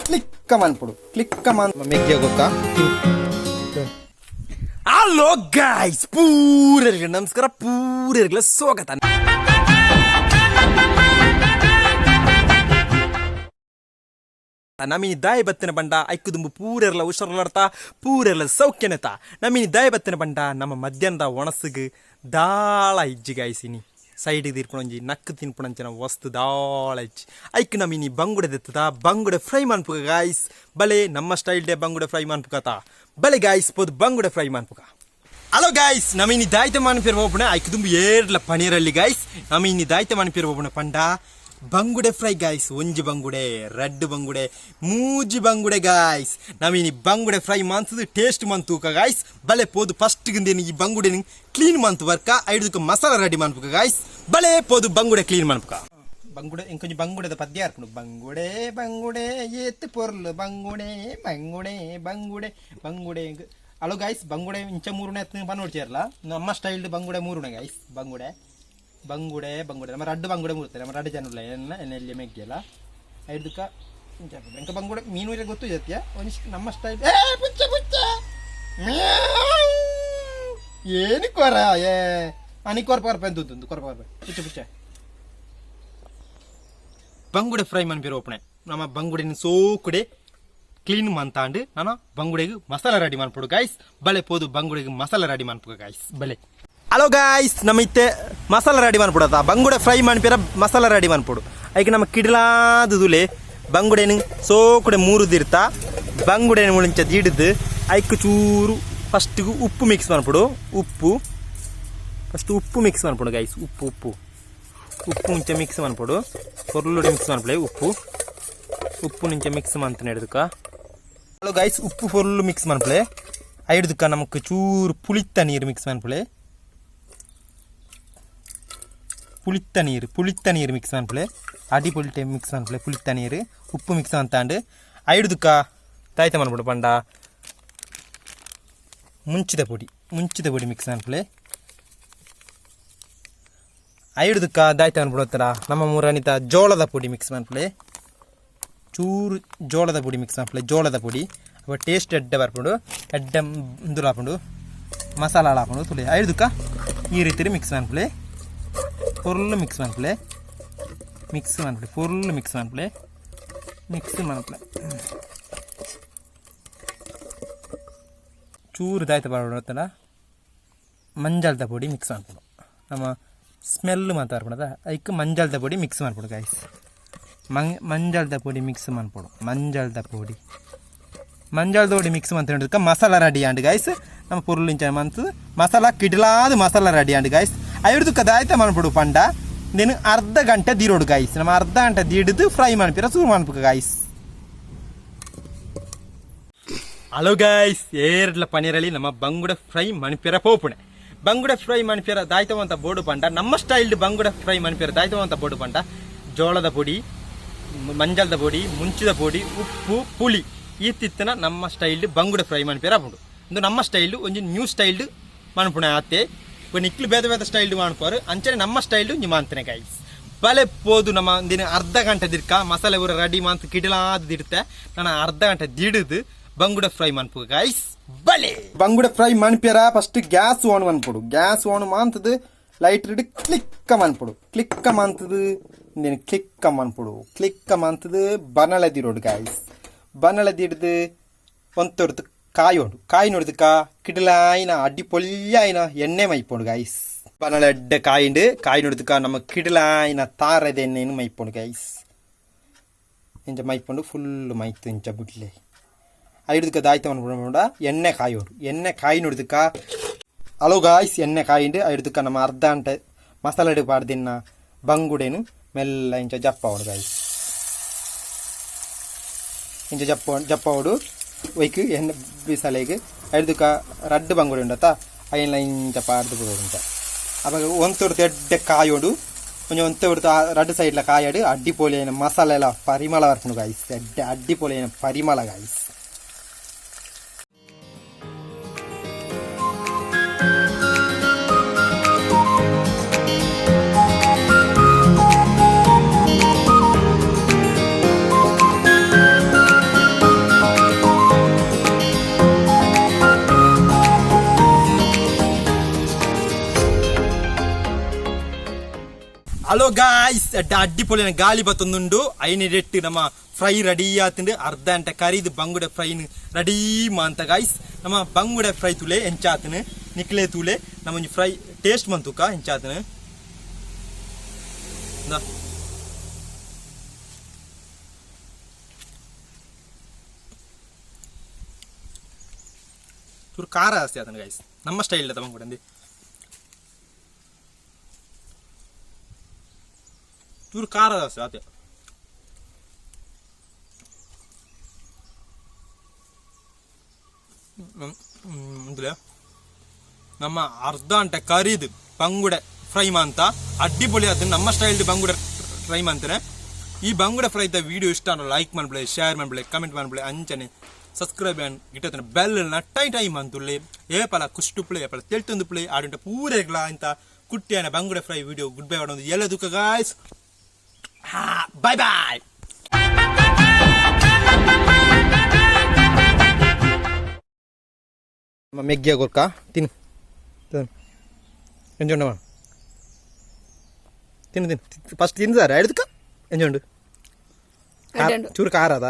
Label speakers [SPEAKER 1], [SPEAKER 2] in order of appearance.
[SPEAKER 1] ಕ್ಲಿಕ್ಕ ಮನ್ಪುಡು ಕ್ಲಿಕ್ಕ ಮನ್ ಮೆಗ್ಯ ಗೊತ್ತಾ.
[SPEAKER 2] Hello guys, ಪೂರರಿಗೆ ನಮಸ್ಕಾರ, ಪೂರರಿಗೆಲ್ಲ ಸ್ವಾಗತ. ನಮಿನಿ ದಾಯ ಬತ್ತಿನ ಬಂಡ ಐಕ್ಕುದುಂಬು ಪೂರೆರ್ಲ ಹುಷಾರ್ಲಾಡ್ತಾ ಪೂರೆರ್ಲ ಸೌಖ್ಯನೆತ. ನಮಿನಿ ದಾಯ ಬತ್ತಿನ ಬಂಡ ನಮ್ಮ ಮಧ್ಯಾಹ್ನದ ಒಣಸಿಗೆ ದಾಳ ಇಜ್ಜಿ ಗಾಯ್ಸಿನಿ. ಸೈಡ್ ತಿರ್ಪುಣಂಜಿ ನಕ್ಕು ತಿನ್ಪುಣಂಚಿನ ವಸ್ತು ದಾಳ ಇಜ್ಜಿ. ಐಕ್ ನಮಿನಿ ಬಂಗುಡೆ ದೆತ್ತದ ಬಂಗುಡೆ ಫ್ರೈ ಮನ್ಪುಗ ಗಾಯ್ಸ್. ಬಲೆ ನಮ್ಮ ಸ್ಟೈಲ್ ಡೆ ಬಂಗುಡೆ ಫ್ರೈ ಮನ್ಪುಗತ. ಬಲೆ ಗಾಯ್ಸ್, ಪೋದು ಬಂಗುಡೆ ಫ್ರೈ ಮನ್ಪುಗ. ಹಲೋ ಗಾಯ್ಸ್, ನಮಿನಿ ದಾಯ್ತ ಮನ್ಪಿರ್ ಹೋಪುಣ ಐಕ್ ದುಂಬು ಏರ್ಲ ಪನೀರಲ್ಲಿ ಗಾಯ್ಸ್. ನಮಿನಿ ದಾಯ್ತ ಮನ್ಪಿರ್ ಹೋಪುಣ ಪಂಡ ಬಂಗುಡೆ ಫ್ರೈ ಗಾಯ್ಸ್. ಒಂಜಿ ಬಂಗುಡೆ, ರಡ್ಡ್ ಬಂಗುಡೆ, ಮೂಜಿ ಬಂಗುಡೆ ಗಾಯ್ಸ್. ನಮಿನಿ ಬಂಗುಡೆ ಫ್ರೈ ಮಂತದು ಟೇಸ್ಟ್ ಮಂತೂಕ ಗಾಯ್ಸ್. ಬಲೆ ಪೋದು ಫಸ್ಟ್ ಗಿಂದೇನು ಈ ಬಂಗುಡೆ ಕ್ಲೀನ್ ಮಂತ್ ವರ್ಕ ಐದುಕ ಮಸಾಲ ರೆಡಿ ಮನ್ಪುಕ ಗಾಯ್ಸ್. ಬಲೆ ಪೋದು ಬಂಗುಡೆ ಕ್ಲೀನ್ ಮನ್ಪುಕ.
[SPEAKER 1] ಬಂಗುಡೆ ಇಂಕೊಂಜಿ ಬಂಗುಡೆದ ಪದ್ಯ ಅರ್ಪುಂಡು. ಬಂಗುಡೆ ಬಂಗುಡೆ ಏತ್ ಪೊರ್ಲು ಬಂಗುಡೆ ಬಂಗುಡೆ ಬಂಗುಡೆ ಬಂಗುಡೆ. ಹಲೋ ಗಾಯ್ಸ್, ಬಂಗುಡೆ ಇಂಚ ಮೂರುಣೆ ಪನ್ನೋಡ್ಚೇರ್ಲ ನಮ್ಮ ಸ್ಟೈಲ್ ಬಂಗುಡೆ ಮೂರುಣೆ ಗಾಯ್ಸ್. ಬಂಗುಡೆ ಬಂಗುಡೆ ಬಂಗುಡೆ ನಮ್ಮ ರಡ್ಡು ಬಂಗುಡೆ ಮೂರ್ತಾರೆ. ನಮ್ಮ ರಡ್ಡು ಜನ ಎನ್ನ ಎಣ್ಣೆಲ್ಲಿ ಮೆಗ್ಗಿಯಲ್ಲ ಐದುಕ ಇಂಚ ಇಂಕ ಬಂಗುಡೆ ಮೀನು ಇರೋ ಗೊತ್ತು ಜತ್ಯ ಒಂದಿಷ್ಟು ನಮ್ಮ ಸ್ಟೈಲ್. ಏ ಪುಚ್ಚ ಪುಚ್ಚ ಏನು ಕೊರ ಏ ಅನಿ ಕೊರ್ಪ ಕೊರ್ಪ ಎಂತ ಕೊರ್ಪ ಕೊರ್ಪ ಪುಚ್ಚ ಪುಚ್ಚ.
[SPEAKER 2] ಬಂಗುಡೆ ಫ್ರೈ ಮನ್ಪಿರ ಓಪಣೆ. ನಮ್ಮ ಬಂಗುಡೆನ ಸೋಕುಡೆ ಕ್ಲೀನ್ ಮಂತಾಂಡು ನಾನು ಬಂಗುಡೆಗೆ ಮಸಾಲ ರೆಡಿ ಮನ್ಪುಡು ಗಾಯ್ಸ್. ಬಲೆ ಪೋದು ಬಂಗುಡೆಗೆ ಮಸಾಲ ರೆಡಿ ಮನ್ಪುಗ ಗಾಯ್ಸ್. ಬಲೆ. ಹಲೋ ಗಾಯ್ಸ್, ನಮ್ಮ ಇತ್ತೆ ಮಸಾಲ ರೆಡಿ ಮನ್ಪುಡತ. ಬಂಗುಡೆ ಫ್ರೈ ಮನ್ಪಿರ ಮಸಾಲ ರೆಡಿ ಮನ್ಪುಡು. ಐಕೆ ನಮ್ಮ ಕಿಡ್ಲಾದುಲೆ ಬಂಗುಡೆನು ಸೋಕುಡೆ ಮೂರುದಿರ್ತ ಬಂಗುಡೆನ ಮುಳಿಂಚ ದಿಡ್ದು ಐಕ್ ಚೂರು ಫಸ್ಟಿಗೆ ಉಪ್ಪು ಮಿಕ್ಸ್ ಮನ್ಪುಡು. ಉಪ್ಪು ಫಸ್ಟ್ ಉಪ್ಪು ಮಿಕ್ಸ್ ಮನ್ಪುಡು ಗಾಯ್ಸ್. ಉಪ್ಪು ಉಪ್ಪು ಉಪ್ಪು ಮುಂಚೆ ಮಿಕ್ಸ್ ಮನ್ಪುಡು. ಪೊರ್ಲುಡೆ ಮಿಕ್ಸ್ ಮನ್ಪುಲೆ. ಉಪ್ಪು ಉಪ್ಪು ಮುಂಚೆ ಮಿಕ್ಸ್ ಮಂತನೆ ಹಿಡ್ದುಕ. ಹಲೋ ಗಾಯ್ಸ್, ಉಪ್ಪು ಫುಲ್ ಮಿಕ್ಸ್ ಮನ್ಪುಲೆ. ಐಡ್ದುಕ ನಮಕ್ ಚೂರು ಪುಳಿತ್ತ ನೀರು ಮಿಕ್ಸ್ ಮನ್ಪುಲೆ. ಪುಳಿತ್ತ ನೀರು ಪುಳಿತ್ತ ನೀರು ಮಿಕ್ಸ್ ಮನ್ಪುಲೆ. ಅಡಿ ಪುಳಿಟೆ ಮಿಕ್ಸ್ ಮನ್ಪುಲೆ. ಪುಳಿತ್ತ ನೀರು ಉಪ್ಪು ಮಿಕ್ಸ್ ಅಂತಾಂಡು ಐಡ್ದುಕ ತಾಯ್ತ ಮನ್ಪುಡು ಪಂಡ ಮುಂಚಿದ ಪೊಡಿ ಮುಂಚಿದ ಪೊಡಿ ಮಿಕ್ಸ್ ಮನ್ಪುಲೆ. ಐಡ್ದುಕ ದಾಯ್ತ ಮನ್ಪುಡು ನಮ್ಮ ಮೂರನಿತ ಜೋಳದ ಪೊಡಿ ಮಿಕ್ಸ್ ಮನ್ಪುಲೆ. ಚೂರು ಜೋಳದ ಪೊಡಿ ಮಿಕ್ಸ್ ಮನ್ಪುಲೆ. ಜೋಳದ ಪೊಡಿ ಅವ ಟೇಸ್ಟ್ ಎಡ್ಡೆ ಬರ್ಪುಂಡು. ಎಡ್ಡೆ ಇಂದುಲ ಆಪುಂಡು, ಮಸಾಲ ಹಾಪುಂಡು ತುಲೆ. ಐಡ್ದುಕ ಈ ರೀತಿ ಮಿಕ್ಸ್ ಮನ್ಪುಲೆ. ಫುಲ್ ಮಿಕ್ಸ್ ಮನ್ಪುಲೆ. ಮಿಕ್ಸ್ ಮನ್ಪುಲೆ. ಫುಲ್ ಮಿಕ್ಸ್ ಮನ್ಪುಲೆ. ಮಿಕ್ಸ್ ಮನ್ಪುಲೆ. ಚೂರು ದಾಯ್ತ ಬಾಡೋತ್ತಲ್ಲ ಮಂಜಾಲ್ದ ಪೊಡಿ ಮಿಕ್ಸ್ ಮನ್ಪುಡು. ನಮ್ಮ ಸ್ಮೆಲ್ ಮಾತಾಡ್ಬಿಡದ ಐಕ್ ಮಂಜಾಲ್ದ ಪೊಡಿ ಮಿಕ್ಸ್ ಮನ್ಪುಡು ಗಾಯ್ಸ್. ಮಂಜಾಲ್ದ ಪೊಡಿ ಮಿಕ್ಸ್ ಮನ್ಪುಡು. ಮಂಜಾಲ್ದ ಪೊಡಿ ಮಂಜಾಲ್ದ ಪೊಡಿ ಮಿಕ್ಸ್ ಮಂತ್ ಮಸಾಲ ರೆಡಿ ಆಂಡ್ ಗಾಯ್ಸ್. ನಮ್ಮ ಪೊರ್ಲು ಇಂಚ ಮಂತ್ ಮಸಾಲ ಕಿಡ್ಲಾದ ಮಸಾಲ ರೆಡಿ ಆಂಡ್ ಗಾಯ್ಸ್. ಐಡ್ದು ದಾಯ್ತ ಮನ್ಪುಡು ಪಂಡ నేను ಅರ್ಧ ಗಂಟೆ ದೀರೋಡು ಗಾಯ್ಸ್. ನಮ್ಮ ಅರ್ಧ ಗಂಟೆ ದೀಡಿದು ಫ್ರೈ ಮನ್ಪಿರ ಶುರು ಮನ್ಪುಕ ಗಾಯ್ಸ್. ಹಲೋ ಗಾಯ್ಸ್, ಏರ್ಲ ಪನೀರಲ್ಲಿ ನಮ್ಮ ಬಂಗುಡೆ ಫ್ರೈ ಮನ್ಪಿರ ಪೋಪುಣೆ. ಬಂಗುಡೆ ಫ್ರೈ ಮನ್ಪಿರ ದಾಯ್ತವಂತ ಬೋರ್ಡು ಪಂಡ ನಮ್ಮ ಸ್ಟೈಲ್ ಬಂಗುಡೆ ಫ್ರೈ ಮನ್ಪಿರ ದಾಯ್ತವಂತ ಬೋರ್ಡು ಪಂಡ ಜೋಳದ ಪೊಡಿ, ಮಂಜಲ್ದ ಪೊಡಿ, ಮುಂಚಿದ ಪೊಡಿ, ಉಪ್ಪು, ಪುಳಿ ಈ ತಿತ್ತನ ನಮ್ಮ ಸ್ಟೈಲ್ ಬಂಗುಡೆ ಫ್ರೈ ಮನ್ಪಿರ ಆಪುಂಡು. ಇಂದು ನಮ್ಮ ಸ್ಟೈಲ್ ಒಂಜಿ ನ್ಯೂ ಸ್ಟೈಲ್ ಮನ್ಪುಣೆ ಆತೆ. ನಿಕ್ಲು ಬೇರೆ ಬೇರೆ ಸ್ಟೈಲ್ ಮನ್ಪುವರು. ಅಂಚನೆ ನಮ್ಮ ಸ್ಟೈಲ್ ಒಂಜಿ ಮಾಂತನೆ ಗಾಯ್ಸ್. ಬಲೆ ಪೋದು ನಮ್ಮ ದಿನ ಅರ್ಧ ಗಂಟೆ ದಿರ್ಕ ಮಸಾಲೆ ಪೂರ ರೆಡಿ ಮಾಂತ ಕಿಡಲಾದ ದಿಡ್ತೆ. ನಾನು ಅರ್ಧ ಗಂಟೆ ದಿಡಿದು ಬಂಗುಡೆ ಫ್ರೈ ಮನ್ಪು ಗಾಯ್ಸ್. ಬಲೆ.
[SPEAKER 1] ಬಂಗುಡೆ ಫ್ರೈ ಮನ್ಪಿಯರ ಫಸ್ಟ್ ಗ್ಯಾಸ್ ಆನ್ ಮನ್ಪುಡು. ಗ್ಯಾಸ್ ಆನ್ ಮಾಂತದು ಲೈಟರ್ ಇಡು ಕ್ಲಿಕ್ಕ ಮನ್ಪುಡು. ಕ್ಲಿಕ್ಕ ಮಾಂತದು ಇಂದೇನು ಕ್ಲಿಕ್ಕ ಮನ್ಪುಡು. ಕ್ಲಿಕ್ಕ ಮಾಂತದು ಬನಳೆ ದಿರೋಡು ಗಾಯ್ಸ್. ಬನಳೆ ದಿಡ್ದು ಒಂತೊರ್ದು ಕಾಯೋಡು. ಕಾಯಿ ನೋಡಿದಕ್ಕ ಕಿಡಲಾಯಿನ ಅಡ್ಡಿ ಪೊಲ್ಯಾಯಿನ ಎಣ್ಣೆ ಮೈಪೋಡು ಗಾಯ್ಸ್. ಬನಳೆ ಎಡ್ಡೆ ಕಾಯಿಂಡು ಕಾಯಿ ನೋಡಿದಕ್ಕ ನಮ್ಮ ಕಿಡಲಾಯಿನ ತಾರದ ಎಣ್ಣೆನು ಮೈಪೋಡು ಗಾಯ್ಸ್. ಇಂಚ ಮೈಪೊಂಡು ಫುಲ್ ಮೈತು ಇಂಚ ಬುಡ್ಲೆ. ಐಡ್ದಕ್ಕ ದಾಯ್ತ ಮನ್ಪುಂಡ ಎಣ್ಣೆ ಕಾಯೋಡು. ಎಣ್ಣೆ ಕಾಯಿ ನೋಡಿದಕ್ಕ. ಹಲೋ ಗಾಯ್ಸ್, ಎಣ್ಣೆ ಕಾಯಿಂಡು ಐಡ್ದಕ್ಕ ನಮ್ಮ ಅರ್ಧ ಗಂಟೆ ಮಸಾಲೆ ಪಾಡ್ದಿನ್ನ ಬಂಗುಡೆನು ಮೆಲ್ಲ ಇಂಚ ಜಪ್ಪಾವಡು ಗಾಯ್ಸ್. ಇಂಚ ಜಪ್ಪ ಜಪ್ಪಾವಡು ಒಯ್ಕ್ ಎಣ್ಣೆ ಬಿಸಲೆಗ್. ಐಡ್ದಕ್ಕ ರಡ್ಡು ಬಂಗುಡೆ ಉಂಡತ ಐನ್ಲ ಇಂಚ ಪಾಡ್ದು ಬಿಡೋಡು ಇಂಚ. ಅವಾಗ ಒಂತೊರ್ದು ಎಡ್ಡೆ ಕಾಯೋಡು. ಒಂಜಿ ಒಂತೊರ್ದು ರಡ್ಡು ಸೈಡ್ಲ ಕಾಯಡು. ಅಡ್ಡಿ ಪೋಲಿ అయిన ಮಸಾಲೆ ಎಲ್ಲ ಪರಿಮಳ ಬರ್ಪುಂಡು ಗಾಯ್ಸ್. ಎಡ್ಡೆ ಅಡ್ಡಿ ಪೋಲಿ అయిన ಪರಿಮಳ ಗಾಯ್ಸ್.
[SPEAKER 2] ಹಲೋ ಗಾಯ್ಸ್, ಅಡ್ಡಿಪೊಳಿನ ಗಾಳಿ ಬತ್ತೊಂದುಂಡು. ಐನ ರೆಟ್ ನಮ್ಮ ಫ್ರೈ ರೆಡಿ ಆತುಂಡು. ಅರ್ಧ ಗಂಟೆ ಕರಿದು ಬಂಗುಡೆ ಫ್ರೈನ್ ರೆಡಿ ಮಾಂತ ಗಾಯ್ಸ್. ನಮ್ಮ ಬಂಗುಡೆ ಫ್ರೈ ತೂಲೆ ಎಂಚಾತನು, ನಿಕ್ಲೆ ತೂಲೆ. ನಮ್ಮ ಒಂಜಿ ಫ್ರೈ ಟೇಸ್ಟ್ ಮಂತುಕ ಎಂಚಾತನು. ಇಂದಾ. ಚೂರು ಖಾರ ಜಾಸ್ತಿ ಆತನು ಗಾಯ್ಸ್. ನಮ್ಮ ಸ್ಟೈಲ್ ಬಂಗುಡೆ ಅಂದಿ ಚೂರು ಖಾರ ಜಾಸ್ತಿ ಆತೆ. ಅಂದ್ರೆ ನಮ್ಮ ಅರ್ಧ ಗಂಟೆ ಕರಿದು ಬಂಗುಡೆ ಫ್ರೈ ಮಾಂತ ಅಡ್ಡಿಪೊಳಿ ಅದು ನಮ್ಮ ಸ್ಟೈಲ್ ಬಂಗುಡೆ ಫ್ರೈ ಮಾಡ್ತಾರೆ. ಈ ಬಂಗುಡೆ ಫ್ರೈ ವಿಡಿಯೋ ಇಷ್ಟ ಅಂದ್ರೆ ಲೈಕ್ ಮಾಡ್ಬಿಡಿ, ಶೇರ್ ಮಾಡ್ಬಿಡಿ, ಕಮೆಂಟ್ ಮಾಡ್ಬಿಡಿ, ಅಂಚನೆ ಸಬ್ಸ್ಕ್ರೈಬ್ ಆ್ಯಂಡ್ ಗಿಟ್ಟತನ ಬೆಲ್ ಟೈ ಟೈಮ್ ಅಂತುಳ್ಳಿ. ಏಪಲ ಕುಷ್ಟು ಪ್ಲೇ ಏಪಲ ತೆಳ್ತೊಂದು ಪ್ಲೇ ಆಡುಂಟ ಪೂರೆಗ್ಲ ಅಂತ ಕುಟ್ಟಿಯಾನ ಬಂಗುಡೆ ಫ್ರೈ ವಿಡಿಯೋ ಗುಡ್ ಬೈ ಮಾಡೋದು ಎಲ್ಲ ದುಃಖ ಗಾಯ್ಸ್. Bye bye. ಮೆಗ್ಗಿಯ ಕೊರ್ಕ ತಿನ್ನು ತಿನ್ನು. ಎಂಜುಂಡ ತಿನ್ನು ತಿನ್ನು, ಫಸ್ಟ್ ತಿನ್ನು ಸರ್. ಎಡ್ದುಕ ಎಂಜುಂಡು?
[SPEAKER 3] ಎಡ್ಡೆ ಉಂಡು.
[SPEAKER 2] ಚೂರು ಖಾರ ಅದ.